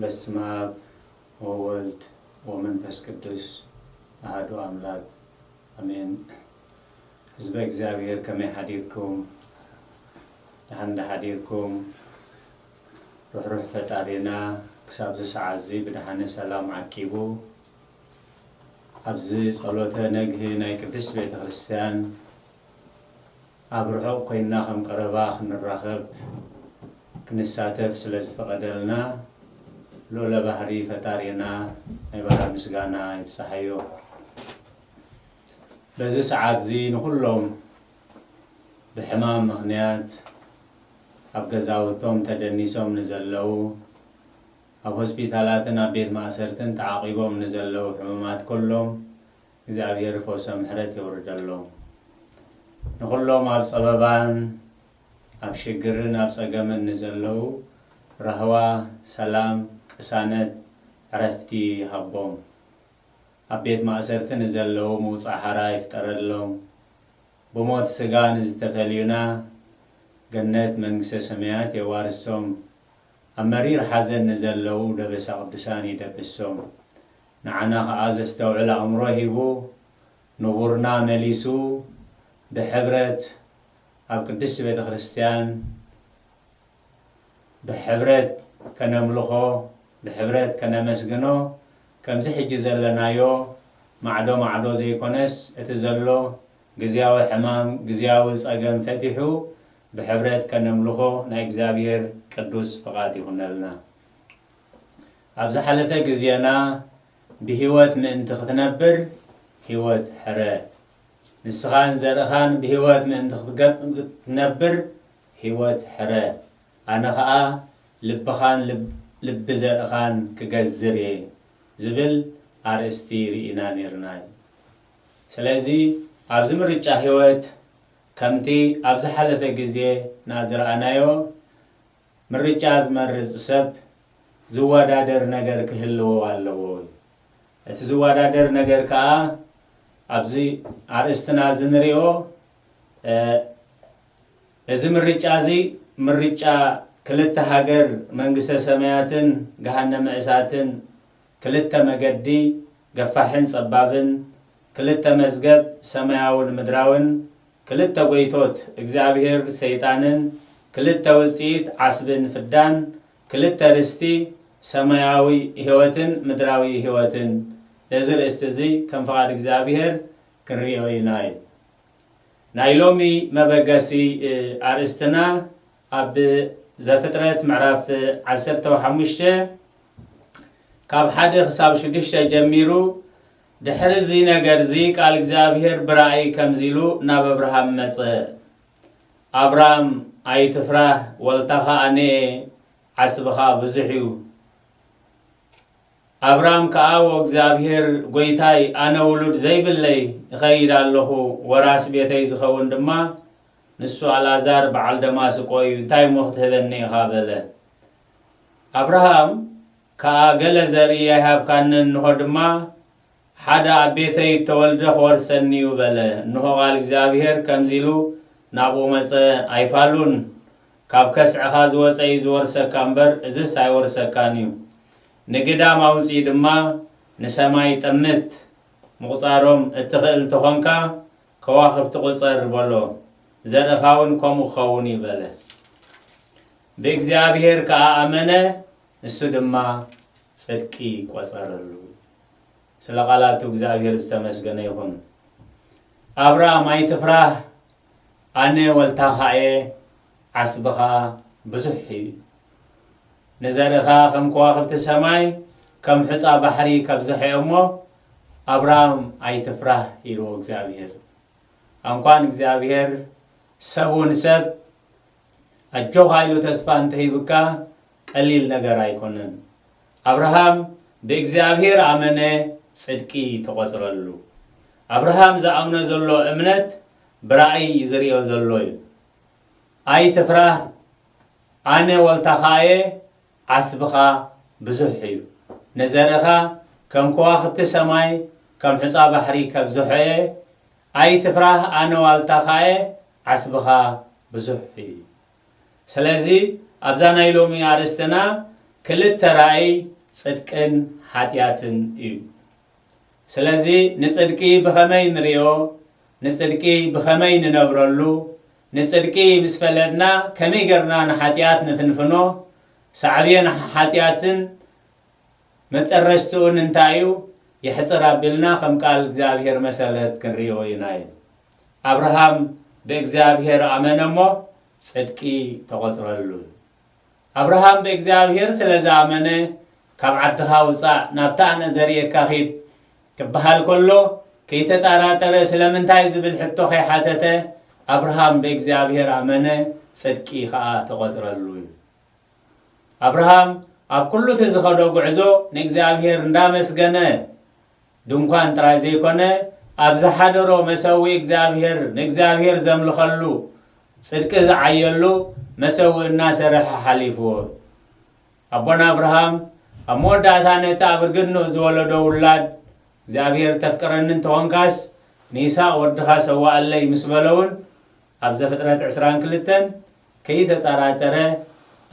በስመ አብ ወወልድ ወመንፈስ ቅዱስ አሐዱ አምላክ አሜን። ህዝበ እግዚኣብሔር ከመይ ሓዲርኩም? ደሓን ዶ ሓዲርኩም? ርሕሩሕ ፈጣሪና ክሳብ እዚ ሰዓት እዚ ብደሓነ ሰላም ዓቂቡ ኣብዚ ጸሎተ ነግህ ናይ ቅድስት ቤተ ክርስቲያን ኣብ ርሑቕ ኮይንና ከም ቀረባ ክንራኸብ ክንሳተፍ ስለ ዝፈቐደልና ልዑለ ባህሪ ፈጣሪና ናይ በዓል ምስጋና ይብጽሓዮ። በዚ ሰዓት እዚ ንኹሎም ብሕማም ምኽንያት ኣብ ገዛውቶም ተደኒሶም ንዘለዉ፣ ኣብ ሆስፒታላትን ኣብ ቤት ማእሰርትን ተዓቒቦም ንዘለዉ ሕሙማት ኩሎም እግዚኣብሔር ፈውሰ ምሕረት የውርደሎም። ንኹሎም ኣብ ጸበባን ኣብ ሽግርን ኣብ ጸገምን ንዘለዉ ራህዋ፣ ሰላም፣ ቅሳነት፣ ዕረፍቲ ይሃቦም። ኣብ ቤት ማእሰርቲ ንዘለዉ ምውጻእ ሓራ ይፍጠረሎም። ብሞት ስጋ ንዝተፈልዩና ገነት መንግስተ ሰማያት የዋርሶም። ኣብ መሪር ሓዘን ንዘለዉ ደበሳ ቅዱሳን ይደብሶም። ንዓና ኸኣ ዘስተውዕል ኣእምሮ ሂቡ ንቡርና መሊሱ ብሕብረት ኣብ ቅድስት ቤተ ክርስቲያን ብሕብረት ከነምልኾ፣ ብሕብረት ከነመስግኖ፣ ከምዚ ሕጂ ዘለናዮ ማዕዶ ማዕዶ ዘይኮነስ፣ እቲ ዘሎ ግዝያዊ ሕማም፣ ግዝያዊ ጸገም ፈቲሑ ብሕብረት ከነምልኾ ናይ እግዚኣብሔር ቅዱስ ፍቓድ ይኹነልና። ኣብ ዝሓለፈ ግዜና ብህይወት ምእንቲ ክትነብር ህይወት ሕረ፣ ንስኻን ዘርእኻን ብህይወት ምእንቲ ክትገብ-፣ ክትነብር ህይወት ሕረ፣ ኣነ ኸኣ ልብኻን ልብ-፣ ልቢ ዘርእኻን ክገዝር እየ ዝብል ኣርእስቲ ርኢና ኔርና እዩ። ስለዚ ኣብዚ ምርጫ ህይወት ከምቲ ኣብ ዝሓለፈ ግዜና ዝረኣናዮ ምርጫ ዝመርጽ ሰብ ዝወዳደር ነገር ክህልዎ ኣለዎ። እቲ ዝወዳደር ነገር ከኣ ኣብዚ ኣርእስትና እዚ ንሪኦ፣ እ፣ እዚ ምርጫ እዚ ምርጫ ክልተ ሃገር መንግስተ ሰማያትን ገሃነመ እሳትን፣ ክልተ መገዲ ገፋሕን ጸባብን፣ ክልተ መዝገብ ሰማያውን ምድራውን፣ ክልተ ጎይቶት እግዚኣብሔር ሰይጣንን፣ ክልተ ውጽኢት ዓስብን ፍዳን፣ ክልተ ርስቲ ሰማያዊ ህይወትን ምድራዊ ህይወትን። ነዚ ርእስቲ እዚ ከም ፍቓድ እግዚኣብሔር ክንሪኦ ኢና እዩ። ናይ ሎሚ መበገሲ፣ እ፣ ኣርእስትና ኣብ ዘፍጥረት ምዕራፍ ዓሰርተ ሓሙሽተ ካብ ሓደ ክሳብ ሽዱሽተ ጀሚሩ፣ ድሕሪ እዚ ነገር እዚ ቃል እግዚኣብሔር ብራእይ ከምዚ ኢሉ ናብ ኣብርሃም መጸ። ኣብራም ኣይትፍራህ፣ ወልታኻ ኣነ እየ፣ ዓስብኻ ብዙሕ እዩ። ኣብራም ከኣ፣ ወእግዚኣብሔር ጐይታይ፣ ኣነ ውሉድ ዘይብለይ እኸይድ ኣለኹ፣ ወራስ ቤተይ ዝኸውን ድማ ንሱ ኣልኣዛር በዓል ደማስቆ እዩ፣ እንታይ እሞ ክትህበኒ ኢኻ? በለ። ኣብርሃም ከኣ፣ ገለ ዘርኢ ኣይሃብካንን፣ እንሆ ድማ ሓደ ኣብ ቤተይ እተወልደ ክወርሰኒ እዩ፣ በለ። እንሆ ቃል እግዚኣብሔር ከምዚ ኢሉ ናብኡ መጸ፣ ኣይፋሉን፣ ካብ ከስዕኻ ዝወጸ እዩ ዝወርሰካ እምበር፣ እዝስ ኣይወርሰካን እዩ። ንግዳም ኣውጺእ ድማ ንሰማይ ጠምት፣ ምቑጻሮም እትኽእል እንተኾንካ፣ ከዋኽብቲ ቁጸር፣ በሎ። ዘርእኻ እውን ከምኡ ክኸውን እዩ፣ በለ። ብእግዚኣብሔር ከኣ ኣመነ፣ ንሱ ድማ ጽድቂ ቈጸረሉ። ስለ ቃላቱ እግዚኣብሔር ዝተመስገነ ይኹን። ኣብርሃም ኣይትፍራህ፣ ኣነ ወልታኻ እየ፣ ዓስብኻ ብዙሕ እዩ። ንዘርእኻ ከም ከዋኽብቲ ሰማይ፣ ከም ሑጻ ባሕሪ ከብዝሖ እየ እሞ፣ ኣብርሃም ኣይትፍራህ ኢልዎ እግዚኣብሔር። እንኳን እግዚኣብሔር ሰብ እውን ሰብ ኣጆኻ ኢሉ ተስፋ እንተሂብካ ቀሊል ነገር ኣይኮነን። ኣብርሃም ብእግዚኣብሔር ኣመነ፣ ጽድቂ ተቖጽረሉ። ኣብርሃም ዝኣምኖ ዘሎ እምነት ብራእይ እዩ ዝርእዮ ዘሎ እዩ። ኣይትፍራህ፣ ኣነ ወልታኻ እየ፣ ዓስብኻ ብዙሕ እዩ። ንዘርእኻ ከም ከዋኽብቲ ሰማይ፣ ከም ሑጻ ባሕሪ ከብዝሖ እየ። ኣይትፍራህ፣ ኣነ ዋልታኻ እየ፣ ዓስብኻ ብዙሕ እዩ። ስለዚ ኣብዛ ናይ ሎሚ ኣርእስትና ክልተ ራእይ ጽድቅን ሓጢኣትን እዩ። ስለዚ ንጽድቂ ብኸመይ ንርእዮ፣ ንጽድቂ ብኸመይ ንነብረሉ፣ ንጽድቂ ምስ ፈለጥና ከመይ ጌርና ንሓጢኣት ንፍንፍኖ፣ ሳዕቤን ሓጢኣትን መጠረስትኡን እንታይ እዩ? የሕጽር ኣቢልና ከም ቃል እግዚኣብሔር መሰረት ክንርእዮ ኢና እዩ። ኣብርሃም ብእግዚኣብሔር ኣመነ እሞ ጽድቂ ተቖጽረሉ። ኣብርሃም ብእግዚኣብሔር ስለ ዝኣመነ ካብ ዓድኻ ውጻእ ናብታ ኣነ ዘርእየካ ኺድ ክበሃል ከሎ ከይተጠራጠረ ስለምንታይ ዝብል ሕቶ ከይሓተተ ኣብርሃም ብእግዚኣብሔር ኣመነ ጽድቂ ኸኣ ተቖጽረሉ እዩ። ኣብርሃም ኣብ ኩሉ እቲ ዝኸዶ ጉዕዞ ንእግዚኣብሔር እንዳመስገነ ድንኳን ጥራይ ዘይኮነ ኣብ ዝሓደሮ መሰዊ እግዚኣብሔር ንእግዚኣብሔር ዘምልኸሉ ጽድቂ ዝዓየሉ መሰዊ እናሰረሐ ሓሊፍዎ። ኣቦና ኣብርሃም ኣብ መወዳእታ ነቲ ኣብ እርግንኡ ዝወለዶ ውላድ እግዚኣብሔር ተፍቅረኒ እንተኾንካስ ንይስሐቅ ወድኻ ሰዋኣለይ ምስ በሎ እውን ኣብ ዘፍጥረት ዕስራን ክልተን ከይተጠራጠረ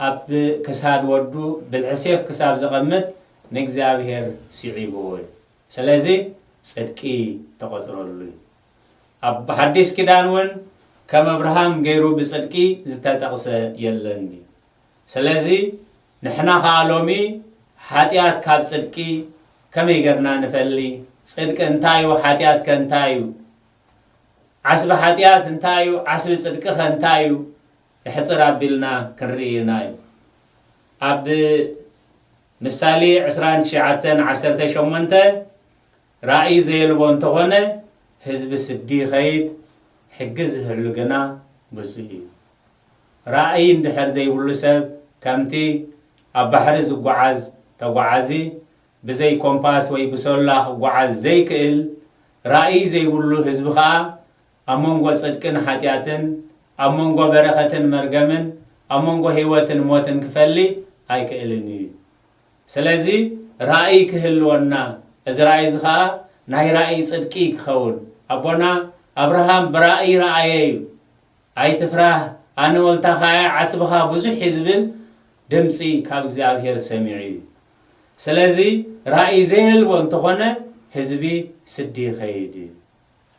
ኣብ ክሳድ ወዱ ብልሒ ሴፍ ክሳብ ዘቐምጥ ንእግዚኣብሔር ስዒብዎ እዩ። ስለዚ ጽድቂ ተቖጽረሉ እዩ። ኣብ ሓዲስ ኪዳን እውን ከም ኣብርሃም ገይሩ ብጽድቂ ዝተጠቕሰ የለን እዩ። ስለዚ ንሕና ኸኣ ሎሚ ሓጢኣት ካብ ጽድቂ ከመይ ጌርና ንፈሊ? ጽድቂ እንታይ እዩ? ሓጢኣት ከ እንታይ እዩ? ዓስቢ ሓጢኣት እንታይ እዩ? ዓስቢ ጽድቂ ከ እንታይ እዩ? ሕጽር ኣቢልና ክንርኢ ኢና እዩ። ኣብ ምሳሌ ዕስራን ትሽዓተን ዓሰርተ ሸሞንተ ራእይ ዘየልቦ እንተኾነ ህዝቢ ስዲ ይኸይድ፣ ሕጊ ዝሕሉ ግና ብፁዕ እዩ። ራእይ እንድሕር ዘይብሉ ሰብ ከምቲ ኣብ ባሕሪ ዝጓዓዝ ተጓዓዚ ብዘይ ኮምፓስ ወይ ብሶላ ክጓዓዝ ዘይክእል ራእይ ዘይብሉ ህዝቢ ኸኣ ኣብ መንጎ ጽድቅን ሓጢኣትን ኣብ መንጎ በረኸትን መርገምን ኣብ መንጎ ህይወትን ሞትን ክፈሊ ኣይክእልን እዩ። ስለዚ ራእይ ክህልወና እዚ ራእይ እዚ ኸኣ ናይ ራእይ ጽድቂ ክኸውን ኣቦና ኣብርሃም ብራእይ ረኣየ እዩ። ኣይትፍራህ ኣነ ወልታኻ እየ ዓስብኻ ብዙሕ እዩ ዝብል ድምፂ ካብ እግዚኣብሔር ሰሚዑ እዩ። ስለዚ ራእይ ዘየልቦ እንተኾነ ህዝቢ ስዲ ይኸይድ እዩ።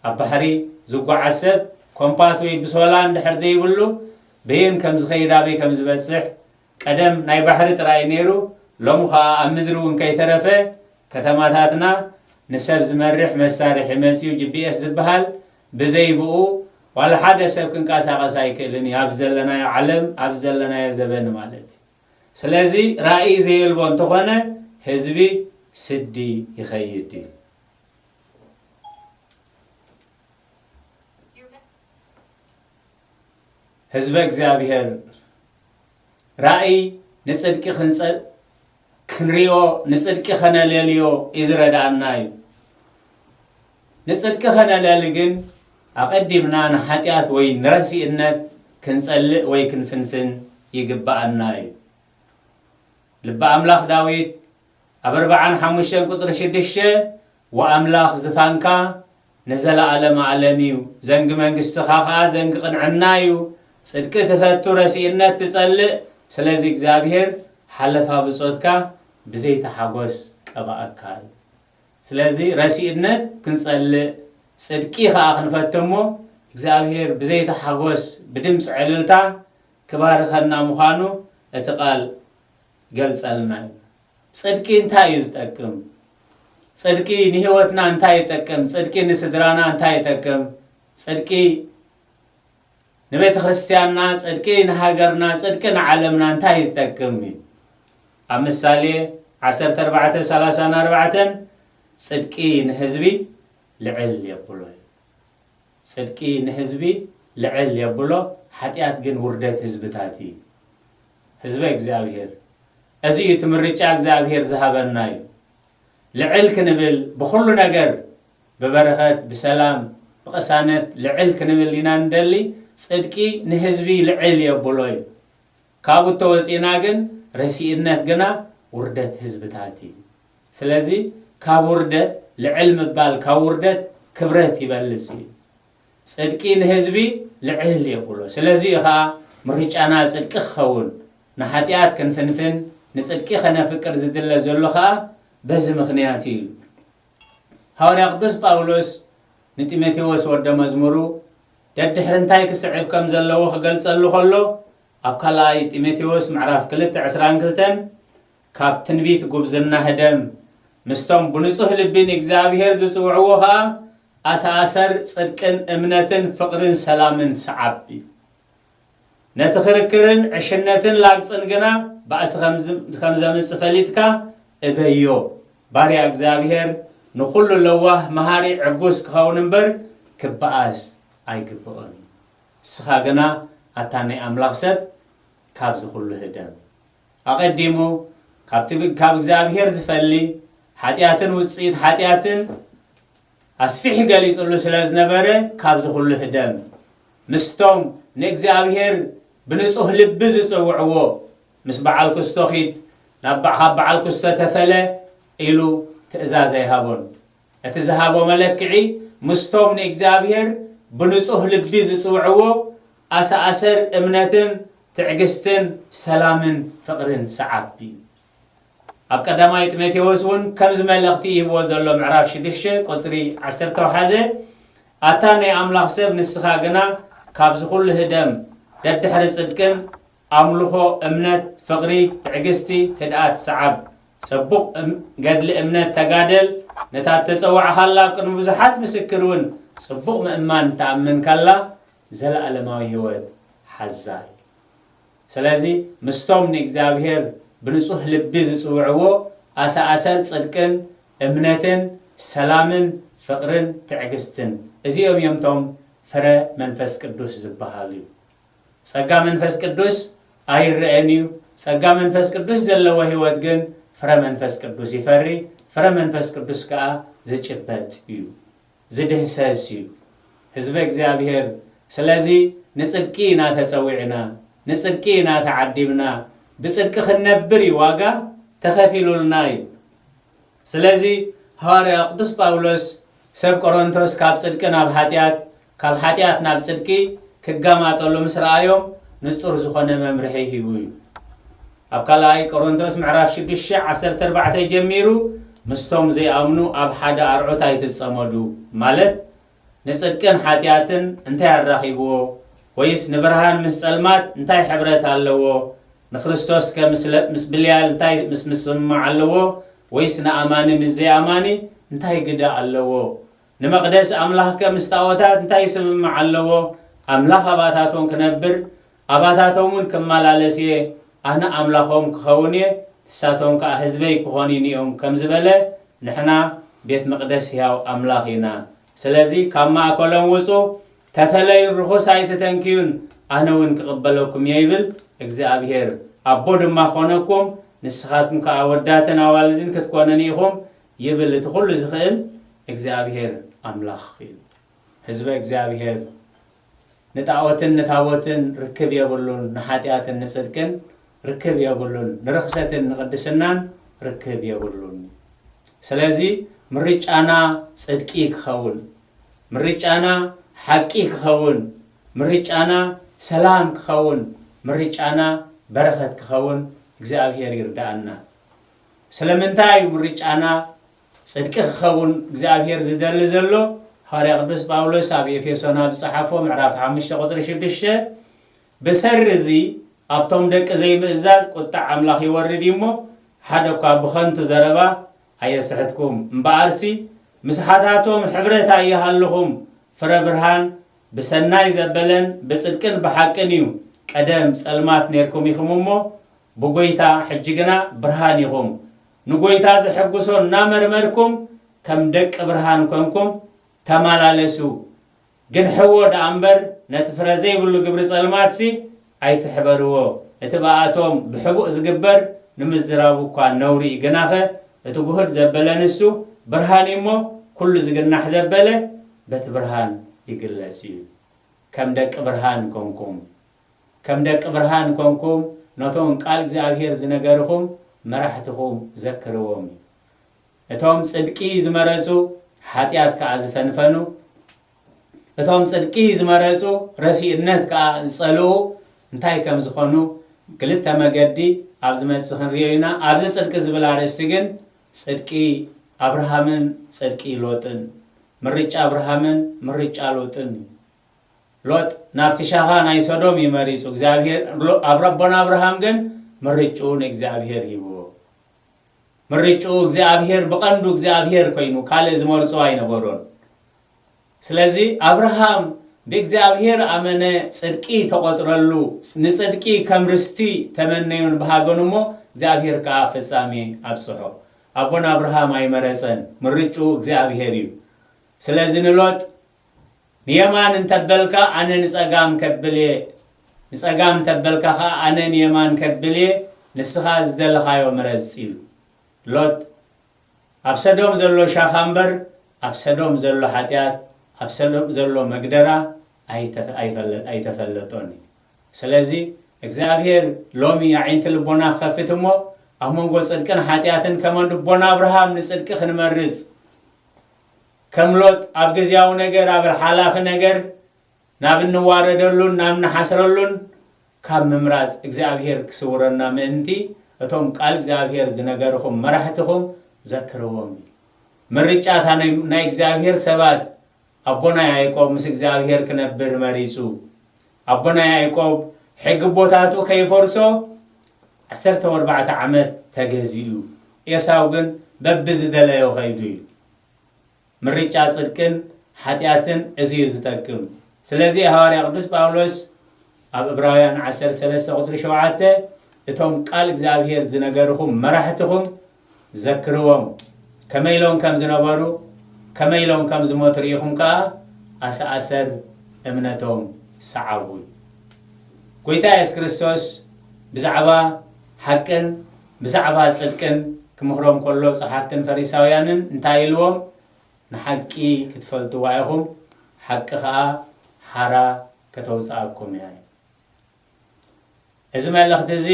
ኣብ ባሕሪ ዝጓዓዝ ሰብ ኮምፓስ ወይ ብሶላ እንድሕር ዘይብሉ በየን ከም ዝኸይድ ኣበይ ከም ዝበፅሕ ቀደም ናይ ባሕሪ ጥራይ ነይሩ ሎሚ ኸዓ ኣብ ምድሪ እውን ከይተረፈ ከተማታትና ንሰብ ዝመርሕ መሳርሒ መፅዩ ጂ ፒ ኤስ ዝበሃል ብዘይ ብኡ ዋላ ሓደ ሰብ ክንቀሳቐስ ኣይክእልን እዩ ኣብ ዘለናዮ ዓለም ኣብ ዘለናዮ ዘበን ማለት እዩ። ስለዚ ራእይ ዘየልቦ እንተኾነ ህዝቢ ስዲ ይኸይድ እዩ። ህዝበ እግዚኣብሔር ራእይ ንጽድቂ ክንጸ ክንሪኦ ንጽድቂ ከነለልዮ እዩ ዝረድኣና እዩ። ንጽድቂ ከነለሊ ግን ኣቐዲምና ንሓጢኣት ወይ ንረሲእነት ክንጸልእ ወይ ክንፍንፍን ይግብኣና እዩ። ልበ ኣምላኽ ዳዊት ኣብ ኣርብዓን ሓሙሽተን ቁጽሪ ሽዱሽተ ወኣምላኽ ዝፋንካ ንዘለኣለመ ኣለም እዩ፣ ዘንጊ መንግስትኻ ኸኣ ዘንጊ ቅንዕና እዩ። ጽድቂ ትፈቱ ረሲእነት ትጸልእ፣ ስለዚ እግዚኣብሄር ሓለፋ ብጾትካ ብዘይተሓጎስ ቀባኣካ እዩ። ስለዚ ረሲእነት ክንጸልእ ጽድቂ ኸኣ ክንፈቱ እሞ እግዚኣብሄር ብዘይተሓጎስ ብድምጺ ዕልልታ ክባርኸና ምዃኑ እቲ ቃል ይገልጸልና እዩ። ጽድቂ እንታይ እዩ ዝጠቅም? ጽድቂ ንህይወትና እንታይ ይጠቅም? ጽድቂ ንስድራና እንታይ ይጠቅም? ጽድቂ ንቤተ ክርስቲያንና፣ ጽድቂ ንሃገርና፣ ጽድቂ ንዓለምና እንታይ እዩ ዝጠቅም እዩ? ኣብ ምሳሌ ዓሰርተ ኣርባዕተ ሰላሳን ኣርባዕተን ጽድቂ ንህዝቢ ልዕል የብሎ እዩ። ጽድቂ ንህዝቢ ልዕል የብሎ፣ ሓጢኣት ግን ውርደት ህዝብታት እዩ። ህዝበ እግዚኣብሔር፣ እዚ እዩ እቲ ምርጫ እግዚኣብሔር ዝሃበና እዩ። ልዕል ክንብል ብኹሉ ነገር ብበረኸት፣ ብሰላም፣ ብቕሳነት ልዕል ክንብል ኢና ንደሊ። ጽድቂ ንህዝቢ ልዕል የብሎ እዩ። ካብኡ እተወጺእና ግን ረሲእነት ግና ውርደት ህዝብታት እዩ። ስለዚ ካብ ውርደት ልዕል ምባል ካብ ውርደት ክብረት ይበልጽ እዩ። ጽድቂ ንህዝቢ ልዕል የብሎ። ስለዚ እዩ ኸኣ ምርጫና ጽድቂ ክኸውን፣ ንሓጢኣት ክንፍንፍን፣ ንጽድቂ ከነፍቅር ዝድለ ዘሎ ኸኣ በዚ ምኽንያት እዩ። ሃዋርያ ቅዱስ ጳውሎስ ንጢሞቴዎስ ወደ መዝሙሩ ደድሕሪ እንታይ ክስዕብ ከም ዘለዎ ክገልጸሉ ከሎ፣ ኣብ ካልኣይ ጢሞቴዎስ ምዕራፍ ክልተ ዕስራን ክልተን፣ ካብ ትንቢት ጉብዝና ህደም፣ ምስቶም ብንጹህ ልቢ ንእግዚኣብሔር ዝጽውዕዎ ኸኣ ኣሰኣሰር ጽድቅን እምነትን ፍቕርን ሰላምን ሰዓብ እዩ። ነቲ ክርክርን ዕሽነትን ላግጽን ግና ባእሲ ከም ዝ-፣ ከም ዘምጽእ ፈሊጥካ እበዮ። ባርያ እግዚኣብሔር ንኹሉ ለዋህ መሃሪ ዕጉስ ክኸውን እምበር ክበኣስ ኣይግብኦን እዩ። ንስኻ ግና ኣታ ናይ ኣምላኽ ሰብ ካብዚ ኩሉ ህደም። ኣቐዲሙ ካብቲ ብ-፣ ካብ እግዚኣብሔር ዝፈሊ ሓጢኣትን ውጽኢት ሓጢኣትን ኣስፊሕ ገሊጹሉ ስለ ዝነበረ ካብዚ ኩሉ ህደም። ምስቶም ንእግዚኣብሔር ብንጹህ ልቢ ዝጽውዕዎ፣ ምስ በዓል ክስቶ ኺድ፣ ናብ በ-፣ ካብ በዓል ክስቶ ተፈለ ኢሉ ትእዛዝ ኣይሃቦን። እቲ ዝሃቦ መለክዒ ምስቶም ንእግዚኣብሔር ብንጹህ ልቢ ዝጽውዕዎ ኣሰኣሰር እምነትን ትዕግስትን ሰላምን ፍቕርን ሰዓብ እዩ። ኣብ ቀዳማይ ጢሞቴዎስ እውን ከምዚ መልእኽቲ ይህብዎ ዘሎ፣ ምዕራፍ ሽዱሽተ ቁጽሪ ዓሰርተ ሓደ፣ ኣታ ናይ ኣምላኽ ሰብ ንስኻ ግና ካብዚ ኩሉ ህደም፣ ደድሕሪ ጽድቅን ኣምልኾ፣ እምነት፣ ፍቕሪ፣ ትዕግስቲ፣ ህድኣት ሰዓብ። ጽቡቕ እም-፣ ገድሊ እምነት ተጋደል፣ ነታ እተጸዋዕካላ ኣብ ቅድሚ ብዙሓት ምስክር እውን ጽቡቕ ምእማን ተኣመንካላ ዘለኣለማዊ ህይወት ሓዛ። ስለዚ ምስቶም ንእግዚኣብሔር ብንጹህ ልቢ ዝጽውዕዎ ኣሰኣሰር ጽድቅን እምነትን ሰላምን ፍቕርን ትዕግስትን፣ እዚኦም እዮም እቶም ፍረ መንፈስ ቅዱስ ዝበሃሉ። ጸጋ መንፈስ ቅዱስ ኣይረኣን እዩ። ጸጋ መንፈስ ቅዱስ ዘለዎ ህይወት ግን ፍረ መንፈስ ቅዱስ ይፈሪ። ፍረ መንፈስ ቅዱስ ከኣ ዝጭበጥ እዩ፣ ዝድህሰስ እዩ። ህዝበ እግዚኣብሔር፣ ስለዚ ንጽድቂ ኢና ተጸዊዕና፣ ንጽድቂ ኢና ተዓዲምና፣ ብጽድቂ ክንነብር እዩ ዋጋ ተኸፊሉልና እዩ። ስለዚ ሃዋርያ ቅዱስ ጳውሎስ ሰብ ቆሮንቶስ ካብ ጽድቂ ናብ ሓጢኣት፣ ካብ ሓጢኣት ናብ ጽድቂ ክጋማጠሉ ምስ ረኣዮም ንጹር ዝኾነ መምርሒ ሂቡ እዩ። ኣብ ካልኣይ ቆሮንቶስ ምዕራፍ ሽዱሽተ ዓሰርተ ኣርባዕተ ጀሚሩ ምስቶም ዘይኣምኑ ኣብ ሓደ ኣርዑት ኣይትጸመዱ፣ ማለት ንጽድቅን ሓጢኣትን እንታይ ኣራኺብዎ? ወይስ ንብርሃን ምስ ጸልማት እንታይ ሕብረት ኣለዎ? ንክርስቶስ ከ ምስ ለ-፣ ምስ ብልያል እንታይ ምስ ምስምማዕ ኣለዎ? ወይስ ንኣማኒ ምስ ዘይኣማኒ እንታይ ግደ ኣለዎ? ንመቕደስ ኣምላኽ ከ ምስ ጣዖታት እንታይ ስምምዕ ኣለዎ? ኣምላኽ ኣባታቶም ክነብር፣ ኣባታቶም እውን ክመላለስ እየ፣ ኣነ ኣምላኾም ክኸውን እየ፣ ንሳቶም ከኣ ህዝበይ ክኾኑኒ እዮም ከም ዝበለ፣ ንሕና ቤት መቕደስ ሕያው ኣምላኽ ኢና። ስለዚ ካብ ማእከሎም ውጹ፣ ተፈለዩን ርኹስ ኣይትተንክዩን፣ ኣነ እውን ክቕበለኩም እየ ይብል እግዚኣብሔር። ኣቦ ድማ ኾነኩም፣ ንስኻትኩም ከኣ ወዳትን ኣዋልድን ክትኮኑኒ ኢኹም ይብል እቲ ኩሉ ዝኽእል እግዚኣብሔር ኣምላኽ እዩ። ህዝበ እግዚኣብሔር ንጣዖትን ንታቦትን ርክብ የብሉን፣ ንሓጢኣትን ንጽድቅን ርክብ የብሉን፣ ንርኽሰትን ንቕድስናን ርክብ የብሉን። ስለዚ ምርጫና ጽድቂ ክኸውን፣ ምርጫና ሓቂ ክኸውን፣ ምርጫና ሰላም ክኸውን፣ ምርጫና በረኸት ክኸውን እግዚኣብሔር ይርድኣና። ስለምንታይ እዩ ምርጫና ጽድቂ ክኸውን እግዚኣብሔር ዝደሊ ዘሎ? ሃዋርያ ቅዱስ ጳውሎስ ኣብ ኤፌሶን ኣብ ዝጸሓፎ ምዕራፍ ሓሙሽተ ቁጽሪ ሽዱሽተ፣ ብሰሪ እዚ ኣብቶም ደቂ ዘይምእዛዝ ቁጣዕ ኣምላኽ ይወርድ እዩ እሞ፣ ሓደ እኳ ብኸንቱ ዘረባ ኣየስሕትኩም። እምበኣርሲ፣ ምስሓታቶም ሕብረት ኣይሃልኹም፣ ፍረ ብርሃን ብሰናይ ዘበለን ብጽድቅን ብሓቅን እዩ። ቀደም ጸልማት ኔርኩም ኢኹም እሞ፣ ብጎይታ ሕጂ ግና ብርሃን ኢኹም። ንጎይታ ዘሐጉሶ እናመርመርኩም፣ ከም ደቂ ብርሃን ኮንኩም ተመላለሱ። ግን ሕዎ ደኣ እምበር፣ ነቲ ፍረ ዘይብሉ ግብሪ ጸልማትሲ ኣይትሕበርዎ። እቲ ብኣቶም ብሕቡእ ዝግበር ንምዝራቡ እኳ ነውሪ እዩ። ግናኸ እቲ ጉህድ ዘበለ ንሱ ብርሃን እዩ እሞ፣ ኩሉ ዝግናሕ ዘበለ በቲ ብርሃን ይግለጽ እዩ። ከም ደቂ ብርሃን ኮንኩም፣ ከም ደቂ ብርሃን ኮንኩም፣ ነቶም ቃል እግዚኣብሔር ዝነገርኹም መራሕትኹም ዘክርዎም እዩ። እቶም ጽድቂ ዝመረጹ ሓጢኣት ከኣ ዝፈንፈኑ፣ እቶም ጽድቂ ዝመረጹ ረሲእነት ከኣ ዝጸልኡ እንታይ ከም ዝኾኑ ክልተ መገዲ ኣብ ዝመጽእ ክንሪኦ ኢና። ኣብዚ ጽድቂ ዝብል ኣርእስቲ ግን ጽድቂ ኣብርሃምን ጽድቂ ሎጥን፣ ምርጫ ኣብርሃምን ምርጫ ሎጥን እዩ። ሎጥ ናብቲ ሻኻ ናይ ሰዶም እዩ መሪጹ። እግዚኣብሔር፣ ሎ-፣ ኣብ ኣቦና ኣብርሃም ግን ምርጭኡ ንእግዚኣብሔር ሂብዎ። ምርጭኡ እግዚኣብሔር፣ ብቐንዱ እግዚኣብሔር ኮይኑ ካልእ ዝመርጾ ኣይነበሮን። ስለዚ ኣብርሃም ብእግዚኣብሔር ኣመነ፣ ጽድቂ ተቖጽረሉ፣ ንጽድቂ ከም ርስቲ ተመነዩን ብሃገኑ እሞ እግዚኣብሔር ከኣ ፍጻሜ ኣብጽሖ። ኣቦና ኣብርሃም ኣይመረጸን፣ ምርጭኡ እግዚኣብሔር እዩ። ስለዚ ንሎጥ ንየማን እንተበልካ ኣነ ንጸጋም ከብል እየ፣ ንጸጋም እንተበልካ ከኣ ኣነ ንየማን ከብል እየ፣ ንስኻ ዝደለኻዮ ምረጽ ኢሉ። ሎጥ ኣብ ሰዶም ዘሎ ሻኻ እምበር ኣብ ሰዶም ዘሎ ሓጢኣት፣ ኣብ ሰዶም ዘሎ መግደራ ኣይተፈ-፣ ኣይፈለ-፣ ኣይተፈለጦን እዩ። ስለዚ እግዚኣብሔር ሎሚ ኣዒንቲ ልቦና ክኸፍት እሞ ኣብ መንጎ ጽድቅን ሓጢኣትን ከመ ኣቦና ኣብርሃም ንጽድቂ ክንመርጽ ከም ሎጥ ኣብ ግዝያዊ ነገር፣ ኣብ ሓላፊ ነገር ናብ እንዋረደሉን ናብ እንሓስረሉን ካብ ምምራጽ እግዚኣብሔር ክስውረና ምእንቲ እቶም ቃል እግዚኣብሔር ዝነገርኹም መራሕትኹም ዘክርዎም እዩ። ምርጫ እታ ናይ፣ ናይ እግዚኣብሔር ሰባት ኣቦና ያዕቆብ ምስ እግዚኣብሔር ክነብር መሪጹ። ኣቦና ያዕቆብ ሕጊ ኣቦታቱ ከይፈርሶ ዓሰርተ ኣርባዕተ ዓመት ተገዚኡ። ኤሳው ግን በብዝደለዮ ከይዱ እዩ። ምርጫ ጽድቅን ሓጢኣትን እዚ እዩ ዝጠቅም። ስለዚ ሃዋርያ ቅዱስ ጳውሎስ ኣብ ዕብራውያን ዓሰርተ ሰለስተ ቁጽሪ ሸውዓተ፣ "እቶም ቃል እግዚኣብሔር ዝነገርኹም መራሕትኹም ዘክርዎም፣ ከመይ ኢሎም ከም ዝነበሩ፣ ከመይ ኢሎም ከም ዝሞቱ ርኢኹም ከኣ ኣሰኣሰር እምነቶም ሰዓቡ." ጎይታ የሱስ ክርስቶስ ብዛዕባ ሓቅን ብዛዕባ ጽድቅን ክምህሮም ከሎ ጸሓፍትን ፈሪሳውያንን እንታይ ኢልዎም? "ንሓቂ ክትፈልጥዋ ኢኹም፣ ሓቂ ኸኣ ሓራ ከተውጽኣኩም እያ" እዩ። እዚ መልእኽቲ እዚ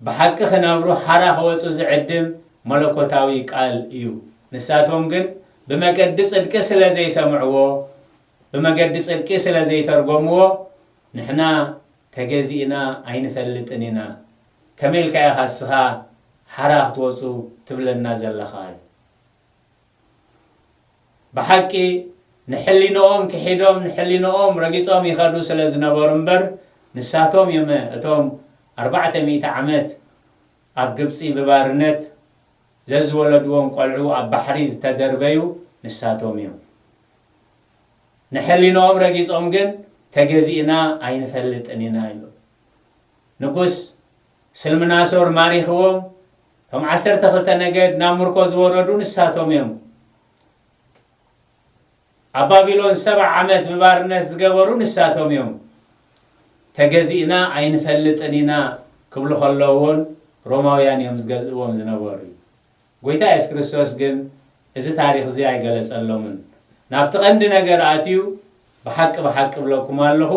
ብሓቂ ክነብሩ ሓራ ክወጹ ዝዕድም መለኮታዊ ቃል እዩ። ንሳቶም ግን ብመገዲ ጽድቂ ስለ ዘይሰምዕዎ፣ ብመገዲ ጽድቂ ስለ ዘይተርጎምዎ፣ "ንሕና ተገዚእና ኣይንፈልጥን ኢና፣ ከመይ ኢልካ ኢኻ እስኻ ሓራ ክትወጹ ትብለና ዘለኻ?" እዩ። ብሓቂ ንሕሊንኦም ክሒዶም፣ ንሕሊንኦም ረጊጾም ይኸዱ ስለ ዝነበሩ እምበር፣ ንሳቶም እዮም እቶም ኣርባዕተ ሚእቲ ዓመት ኣብ ግብጺ ብባርነት ዘዝወለድዎም ቆልዑ ኣብ ባሕሪ ዝተደርበዩ ንሳቶም እዮም። ንሕሊንኦም ረጊጾም ግን "ተገዚእና ኣይንፈልጥን ኢና" ኢሎም። ንጉስ ስልምናሶር ማሪኽዎም፣ እቶም ዓሰርተ ክልተ ነገድ ናብ ምርኮ ዝወረዱ ንሳቶም እዮም። ኣብ ባቢሎን ሰብዓ ዓመት ብባርነት ዝገበሩ ንሳቶም እዮም። "ተገዚእና ኣይንፈልጥን ኢና" ክብሉ ከለዉ እውን ሮማውያን እዮም ዝገዝእዎም ዝነበሩ። ጎይታ የሱስ ክርስቶስ ግን እዚ ታሪኽ እዚ ኣይገለጸሎምን። ናብቲ ቀንዲ ነገር ኣትዩ፣ "ብሓቂ፣ ብሓቂ እብለኩም ኣለኹ፣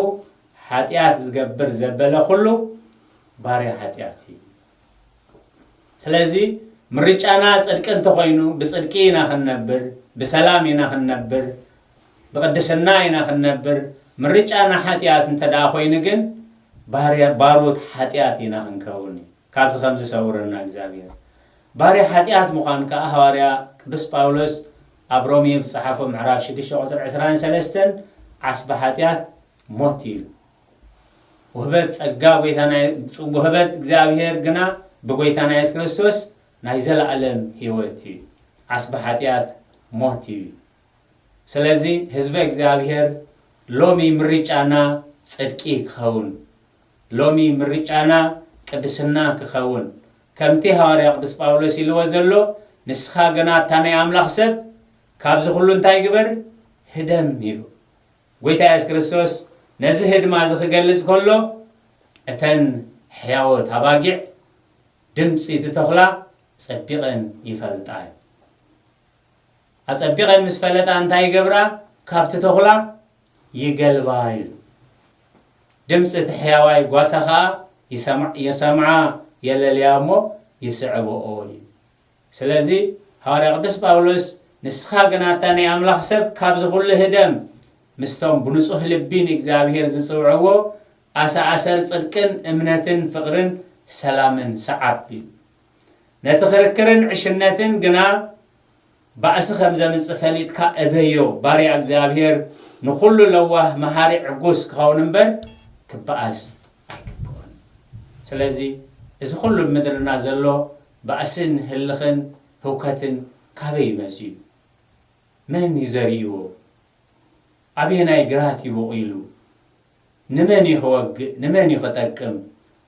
ሓጢኣት ዝገብር ዘበለ ኩሉ ባርያ ሓጢኣት እዩ።" ስለዚ ምርጫና ጽድቂ እንተኾይኑ፣ ብጽድቂ ኢና ክንነብር፣ ብሰላም ኢና ክንነብር፣ ብቅድስና ኢና ክንነብር። ምርጫና ሓጢኣት እንተ ደኣ ኮይኑ ግን፣ ባርያ፣ ባሮት ሓጢኣት ኢና ክንከውን እዩ። ካብዚ ከም ዝሰውረና እግዚኣብሔር። ባርያ ሓጢኣት ምዃን ከኣ ሃዋርያ ቅዱስ ጳውሎስ ኣብ ሮሜ ብጸሓፎ ምዕራፍ ሽዱሽተ ቁጽሪ ዕስራን ሰለስተን፣ "ዓስቢ ሓጢኣት ሞት" እዩ። ውህበት ጸጋ ጎይታና፣ ውህበት እግዚኣብሔር ግና ብጎይታና የሱስ ክርስቶስ ናይ ዘለኣለም ህይወት እዩ። ዓስቢ ሓጢኣት ሞት እዩ። ስለዚ ህዝበ እግዚኣብሔር ሎሚ ምርጫና ጽድቂ ክኸውን፣ ሎሚ ምርጫና ቅድስና ክኸውን፣ ከምቲ ሃዋርያ ቅዱስ ጳውሎስ ኢልዎ ዘሎ፣ "ንስኻ ግና እታ ናይ ኣምላኽ ሰብ ካብዚ ኩሉ እንታይ ግበር? ህደም" ኢሉ። ጎይታ የሱስ ክርስቶስ ነዚ ህድማ እዚ ክገልጽ ከሎ፣ እተን ሕያዎት ኣባጊዕ ድምጺ እቲ ተኹላ ጸቢቐን ይፈልጣ እየን። ኣጸቢቐን ምስ ፈለጣ እንታይ ይገብራ? ካብቲ ተኹላ ይገልባ እዩ። ድምጺ እቲ ሕያዋይ ጓሳ ኸኣ ይሰምዓ፣ የለልያ እሞ ይስዕብኦ እዩ። ስለዚ ሃዋርያ ቅዱስ ጳውሎስ፣ "ንስኻ ግና ኣታ ናይ ኣምላኽ ሰብ ካብዚ ኩሉ ህደም፣ ምስቶም ብንጹህ ልቢ ንእግዚኣብሔር ዝጽውዕዎ ኣሰኣሰር ጽድቅን እምነትን ፍቕርን ሰላምን ሰዓብ እዩ። ነቲ ክርክርን ዕሽነትን ግና ባእሲ ከም ዘምጽእ ፈሊጥካ እበዮ። ባርያ እግዚኣብሔር ንኹሉ ለዋህ መሃሪ ዕጉስ ክኸውን እምበር ክበኣስ ኣይግብኦን። ስለዚ እዚ ኩሉ ኣብ ምድርና ዘሎ ባእስን ህልኽን ህውከትን ካበይ እዩ መጺኡ? መን እዩ ዘሪእዎ? ኣበየናይ ግራት እዩ በቑሉ? ንመን እዩ ከወግእ? ንመን እዩ ከጠቅም?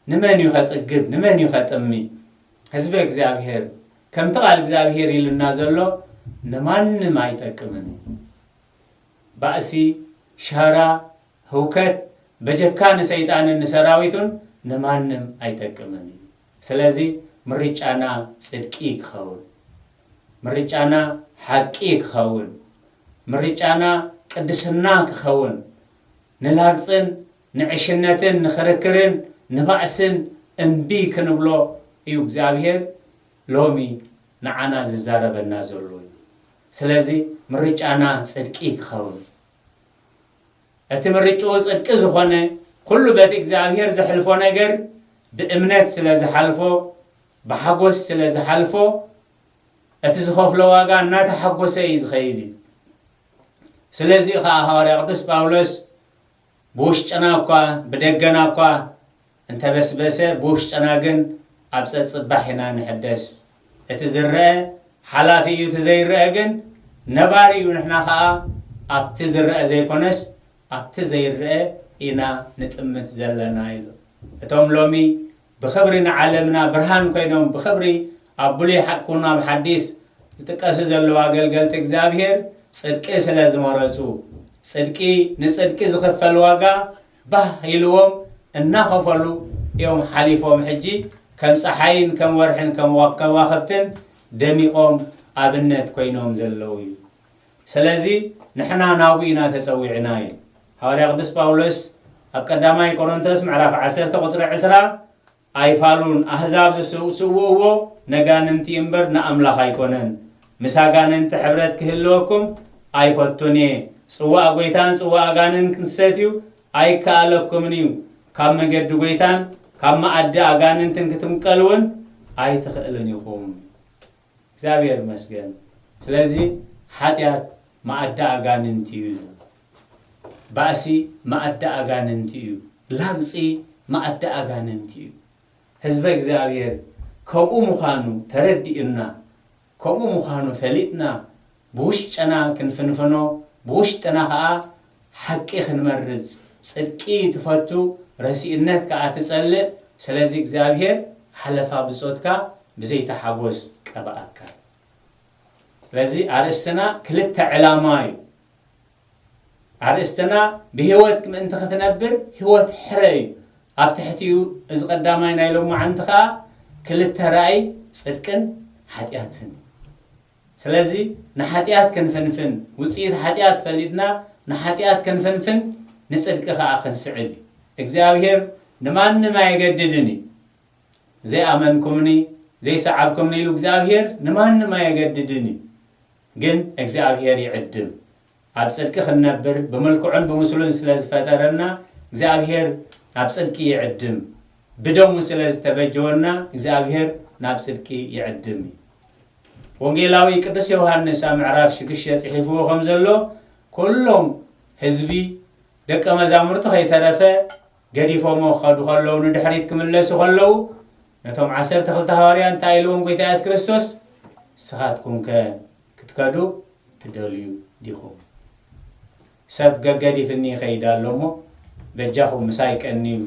ንመን እዩ ከጽግብ? ንመን እዩ ከጥሚ? ህዝበ እግዚኣብሔር ከምቲ ቃል እግዚኣብሔር ኢሉና ዘሎ ንማንም ኣይጠቅምን እዩ። ባእሲ፣ ሸራ፣ ህውከት በጀካ ንሰይጣንን ንሰራዊቱን ንማንም ኣይጠቅምን እዩ። ስለዚ ምርጫና ጽድቂ ክኸውን፣ ምርጫና ሓቂ ክኸውን፣ ምርጫና ቅድስና ክኸውን፣ ንላግጽን ንዕሽነትን ንኽርክርን ንባእስን እምቢ ክንብሎ እዩ እግዚኣብሔር ሎሚ ንዓና ዝዛረበና ዘሎ እዩ። ስለዚ ምርጫና ጽድቂ ክኸውን፣ እቲ ምርጫኡ ጽድቂ ዝኾነ ኩሉ በቲ እግዚኣብሔር ዘሕልፎ ነገር ብእምነት ስለ ዝሓልፎ፣ ብሓጎስ ስለ ዝሓልፎ፣ እቲ ዝኸፍሎ ዋጋ እናተሓጎሰ እዩ ዝኸይድ እዩ። ስለዚ ኸዓ ሃዋርያ ቅዱስ ጳውሎስ ብውሽጥና እኳ ብደገና እኳ እንተበስበሰ ብውሽጥና ግን ኣብ ጸጽባሕ ኢና ንሕደስ። እቲ ዝረአ ሓላፊ እዩ፣ እቲ ዘይረአ ግን ነባሪ እዩ። ንሕና ኸዓ ኣብቲ ዝረአ ዘይኮነስ ኣብቲ ዘይረአ ኢና ንጥምት ዘለና ኢሉ። እቶም ሎሚ ብኽብሪ ንዓለምና ብርሃን ኮይኖም ብኽብሪ ኣብ ብሉይ ሓቅኩን ኣብ ሓዲስ ዝጥቀሱ ዘለዉ ኣገልገልቲ እግዚኣብሔር ጽድቂ ስለ ዝመረጹ፣ ጽድቂ ንጽድቂ ዝኽፈል ዋጋ ባህ ኢልዎም እናኸፈሉ እዮም ሓሊፎም። ሕጂ ከም ጸሓይን ከም ወርሕን ከም ከዋኽብትን ደሚቖም ኣብነት ኮይኖም ዘለዉ እዩ። ስለዚ ንሕና ናብኡ ኢና ተጸዊዕና እዩ። ሃዋርያ ቅዱስ ጳውሎስ ኣብ ቀዳማይ ቆሮንቶስ ምዕራፍ ዓሰርተ ቁጽሪ ዕስራ ኣይፋሉን፣ ኣህዛብ ዝስውእዎ ነጋንንቲ እምበር ንኣምላኽ ኣይኮነን። ምስ ኣጋንንቲ ሕብረት ክህልወኩም ኣይፈቱን እየ። ጽዋእ ጎይታን ጽዋእ ኣጋንንትን ክትሰትዩ ኣይከኣለኩምን እዩ። ካብ መገዲ ጎይታን ካብ መኣዲ ኣጋንንትን ክትምቀሉ እውን ኣይትኽእሉን ኢኹም። እግዚኣብሔር ይመስገን። ስለዚ ሓጢኣት መኣዲ ኣጋንንቲ እዩ። ባእሲ መኣዲ ኣጋንንቲ እዩ። ላግጺ መኣዲ ኣጋንንቲ እዩ። ህዝበ እግዚኣብሔር ከምኡ ምዃኑ ተረዲኡና፣ ከምኡ ምዃኑ ፈሊጥና፣ ብውሽጥና ክንፍንፍኖ፣ ብውሽጥና ኸዓ ሓቂ ክንመርጽ፣ ጽድቂ ትፈቱ፣ ረሲእነት ከኣ ትጸልእ። ስለዚ እግዚኣብሔር ሓለፋ ብጾትካ ብዘይተሓጎስ ቀብኣካ። ስለዚ ኣርእስትና ክልተ ዕላማ እዩ። ኣርእስትና ብህይወት ምእንቲ ክትነብር ህይወት ሕረ እዩ። ኣብ ትሕቲኡ እዚ ቀዳማይ ናይ ሎማዓንቲ ከኣ ክልተ ራእይ ጽድቅን ሓጢኣትን። ስለዚ ንሓጢኣት ክንፍንፍን፣ ውጽኢት ሓጢኣት ፈሊጥና ንሓጢኣት ክንፍንፍን፣ ንጽድቂ ከኣ ክንስዕብ እዩ። እግዚኣብሔር ንማንም ኣየገድድን እዩ። ዘይኣመንኩምኒ፣ ዘይሰዓብኩምኒ ኢሉ እግዚኣብሔር ንማንም ኣየገድድን እዩ። ግን እግዚኣብሔር ይዕድም። ኣብ ጽድቂ ክንነብር ብምልክዑን ብምስሉን ስለ ዝፈጠረና እግዚኣብሔር ናብ ጽድቂ ይዕድም። ብደሙ ስለ ዝተበጀወና እግዚኣብሔር ናብ ጽድቂ ይዕድም እዩ። ወንጌላዊ ቅዱስ ዮሃንስ ኣብ ምዕራፍ ሽዱሽተ ጽሒፍዎ ከም ዘሎ፣ ኩሎም ህዝቢ ደቀ መዛሙርቲ ከይተረፈ ገዲፎሞ ክኸዱ ከለዉ፣ ንድሕሪት ክምለሱ ከለዉ፣ ነቶም ዓሰርተ ክልተ ሃዋርያ እንታይ ኢልዎም ጎይታ የሱስ ክርስቶስ? ንስኻትኩምከ ክትከዱ ትደልዩ ዲኹም? ሰብ ገገዲፍኒ ይኸይድ ኣሎ እሞ፣ በጃኹም ምሳይ ቀንዩ፣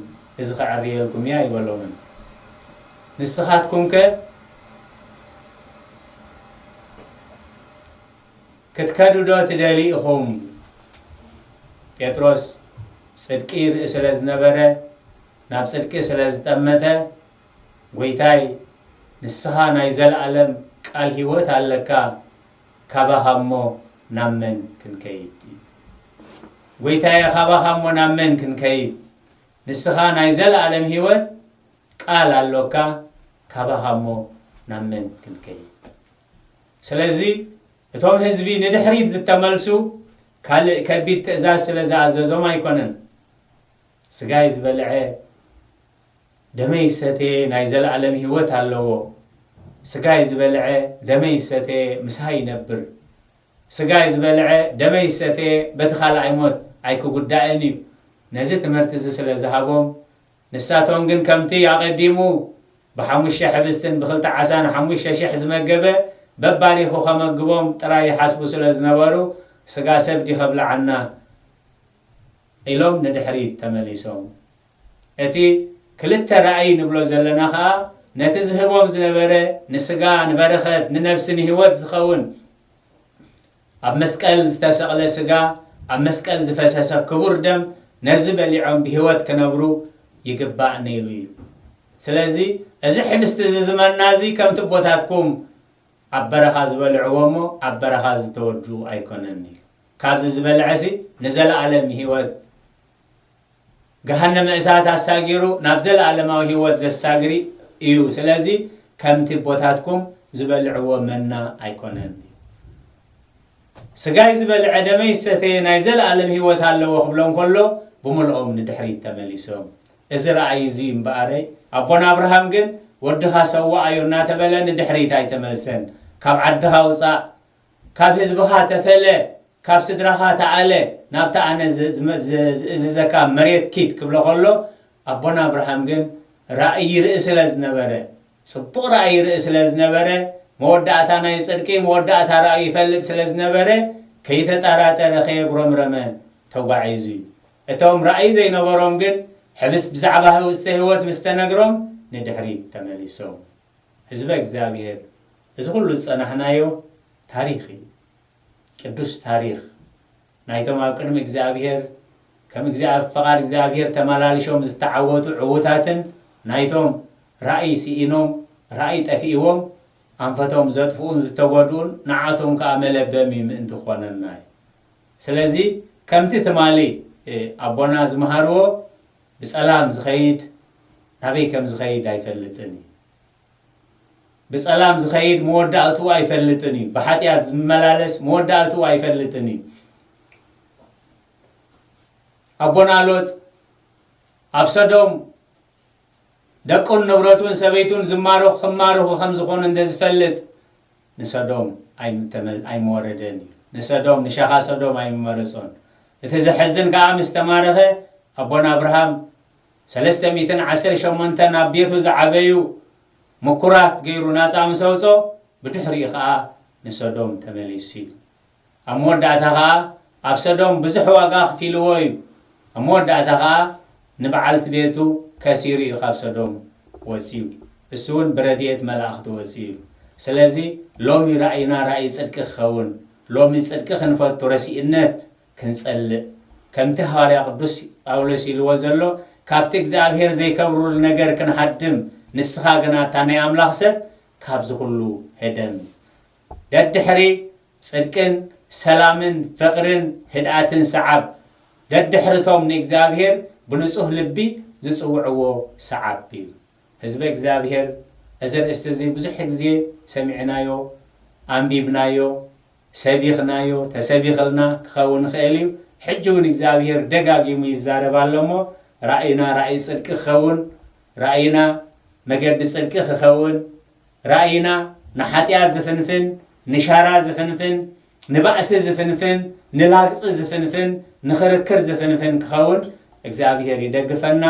እዚ ከዐርየልኩም እየ ኣይበሎምን። ንስኻትኩምከ ክትከዱ ዶ ትደልዩ ኢኹም? ጴጥሮስ ጽድቂ ይርኢ ስለ ዝነበረ፣ ናብ ጽድቂ ስለ ዝጠመተ፣ "ጎይታይ፣ ንስኻ ናይ ዘለኣለም ቃል ህይወት ኣለካ፣ ካባኻ እሞ ናብ መን ክንከይድ?" "ጎይታየ፣ ካባኻ እሞ ናብ መን ክንከይድ? ንስኻ ናይ ዘለኣለም ህይወት ቃል ኣሎካ፣ ካባኻ እሞ ናብ መን ክንከይድ?" ስለዚ እቶም ህዝቢ ንድሕሪት ዝተመልሱ ካልእ ከቢድ ትእዛዝ ስለ ዝኣዘዞም ኣይኮነን። ስጋይ ዝበልዐ ደመይ ዝሰተየ ናይ ዘለኣለም ህይወት ኣለዎ። ስጋይ ዝበልዐ ደመይ ዝሰተየ ምሳይ ይነብር። ስጋይ ዝበልዐ ደመይ ዝሰተየ በቲ ካልኣይ ሞት ኣይክጉዳእን እዩ። ነዚ ትምህርቲ እዚ ስለ ዝሃቦም፣ ንሳቶም ግን ከምቲ ኣቐዲሙ ብሓሙሽተ ሕብስትን ብኽልተ ዓሳን ሓሙሽተ ሽሕ ዝመገበ በባሪኹ ከመግቦም ጥራይ ይሓስቡ ስለ ዝነበሩ፣ ስጋ ሰብ ድዩ ከብልዓና? ኢሎም ንድሕሪት ተመሊሶም። እቲ ክልተ ራእይ ንብሎ ዘለና ኸኣ፣ ነቲ ዝህቦም ዝነበረ ንስጋ፣ ንበረኸት፣ ንነብሲ፣ ንህይወት ዝኸውን ኣብ መስቀል ዝተሰቕለ ስጋ፣ ኣብ መስቀል ዝፈሰሰ ክቡር ደም፣ ነዚ በሊዖም ብህይወት ክነብሩ ይግባእ ነይሩ እዩ። ስለዚ እዚ ሕብስቲ እዚ ዝመና እዚ ከምቲ ኣቦታትኩም ኣብ በረኻ ዝበልዕዎ እሞ ኣብ በረኻ ዝተወድኡ ኣይኮነን ኢሉ። ካብዚ ዝበልዐሲ ንዘለኣለም ህይወት ገሃነመ እሳት ኣሳጊሩ ናብ ዘለኣለማዊ ህይወት ዘሳግሪ እዩ። ስለዚ ከምቲ ኣቦታትኩም ዝበልዕዎ መና ኣይኮነን። ስጋይ ዝበልዐ ደመይ ዝሰተየ ናይ ዘለኣለም ህይወት ኣለዎ ክብሎም ከሎ ብምልኦም ንድሕሪት ተመሊሶም። እዚ ራእይ እዚ እምበኣረይ ኣቦና ኣብርሃም ግን ወድኻ ሰዋኣዮ እናተበለ ንድሕሪት ኣይተመልሰን። ካብ ዓድኻ ውፃእ፣ ካብ ህዝብኻ ተፈለ፣ ካብ ስድራኻ ተኣለ፣ ናብታ ኣነ ዝ- ዝመ- ዝ- ዝእዝዘካ መሬት ኪድ ክብሎ ከሎ ኣቦና ኣብርሃም ግን ራእይ ይርኢ ስለ ዝነበረ፣ ጽቡቕ ራእይ ይርኢ ስለ ዝነበረ፣ መወዳእታ ናይ ጽድቂ መወዳእታ ራእይ ይፈልጥ ስለ ዝነበረ፣ ከይተጠራጠረ ከየጉረምረመ ተጓዒዙ እዩ። እቶም ራእይ ዘይነበሮም ግን ሕብስቲ ብዛዕባ ህውስተ ህይወት ምስ ተነግሮም ንድሕሪት ተመሊሶም። ህዝበ እግዚኣብሔር፣ እዚ ኩሉ ዝጸናሕናዮ ታሪኽ እዩ። ቅዱስ ታሪኽ ናይቶም ኣብ ቅድሚ እግዚኣብሔር ከም እግዚኣብ- ፈቓድ እግዚኣብሔር ተመላሊሾም ዝተዓወቱ ዕዉታትን ናይቶም ራእይ ስኢኖም ራእይ ጠፊእዎም ኣንፈቶም ዘጥፍኡን ዝተጎድኡን ንዓቶም ከኣ መለበሚ ምእንቲ ክኾነና እዩ። ስለዚ ከምቲ ትማሊ ኣቦና ዝመሃርዎ ብጸላም ዝኸይድ ናበይ ከም ዝኸይድ ኣይፈልጥን እዩ። ብጸላም ዝኸይድ መወዳእትኡ ኣይፈልጥን እዩ። ብሓጢኣት ዝመላለስ መወዳእትኡ ኣይፈልጥን እዩ። ኣቦና ሎጥ ኣብ ሰዶም ደቁን ንብረቱን ሰበይቱን ዝማረኹ ክማረኹ ከም ዝኾኑ እንተ ዝፈልጥ ንሰዶም ኣይምወረደን እዩ። ንሰዶም ንሻኻ ሰዶም ኣይምመረጾን። እቲ ዘሕዝን ከኣ ምስ ተማረኸ ኣቦና ኣብርሃም ሰለስተ ሚእትን ዓሰርተ ሸሞንተን ኣብ ቤቱ ዝዓበዩ ምኩራት ገይሩ ናጻ ምስ ኣውጾ ብድሕሪኡ ከኣ ንሰዶም ተመሊሱ እዩ። ኣብ መወዳእታ ከኣ ኣብ ሰዶም ብዙሕ ዋጋ ኣኽፊልዎ እዩ። ኣብ መወዳእታ ከኣ ንበዓልቲ ቤቱ ከሲሩ እዩ ካብ ሰዶም ወጺኡ። እሱ እውን ብረድኤት መላእኽቲ ወጺኡ እዩ። ስለዚ ሎሚ ራእይና ራእይ ጽድቂ ክኸውን፣ ሎሚ ጽድቂ ክንፈቱ ረሲእነት ክንጸልእ፣ ከምቲ ሃዋርያ ቅዱስ ጳውሎስ ኢልዎ ዘሎ፣ ካብቲ እግዚኣብሔር ዘይከብሩሉ ነገር ክንሃድም፣ ንስኻ ግና እታ ናይ ኣምላኽ ሰብ ካብዚ ኩሉ ህደም። ደድሕሪ ጽድቅን ሰላምን ፍቕርን ህድኣትን ሰዓብ፣ ደድሕርቶም ንእግዚኣብሔር ብንጹህ ልቢ ዝጽውዕዎ ሰዓብ እዩ። ህዝበ እግዚኣብሔር፣ እዚ ኣርእስቲ እዚ ብዙሕ ግዜ ሰሚዕናዮ፣ ኣንቢብናዮ፣ ሰቢኽናዮ፣ ተሰቢኽልና ክኸውን ይኽእል እዩ። ሕጂ እውን እግዚኣብሔር ደጋጊሙ ይዛረብ ኣሎ እሞ፣ ራእይና ራእይ ጽድቂ ክኸውን፣ ራእይና መገዲ ጽድቂ ክኸውን፣ ራእይና ንሓጢኣት ዝፍንፍን፣ ንሻራ ዝፍንፍን፣ ንባእሲ ዝፍንፍን፣ ንላግጺ ዝፍንፍን፣ ንኽርክር ዝፍንፍን ክኸውን እግዚኣብሔር ይደግፈና።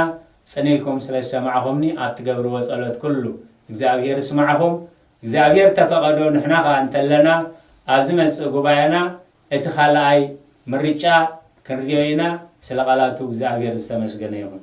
ጽን ኢልኩም ስለ ዝሰማዕኹምኒ ኣብ ትገብርዎ ጸሎት ኩሉ እግዚኣብሔር ይስማዕኹም። እግዚኣብሔር ተፈቐዶ ንሕና ኸኣ እንተለና ኣብ ዝመጽእ ጉባኤና እቲ ካልኣይ ምርጫ ክንሪኦ ኢና። ስለ ቃላቱ እግዚኣብሔር ዝተመስገነ ይኹን።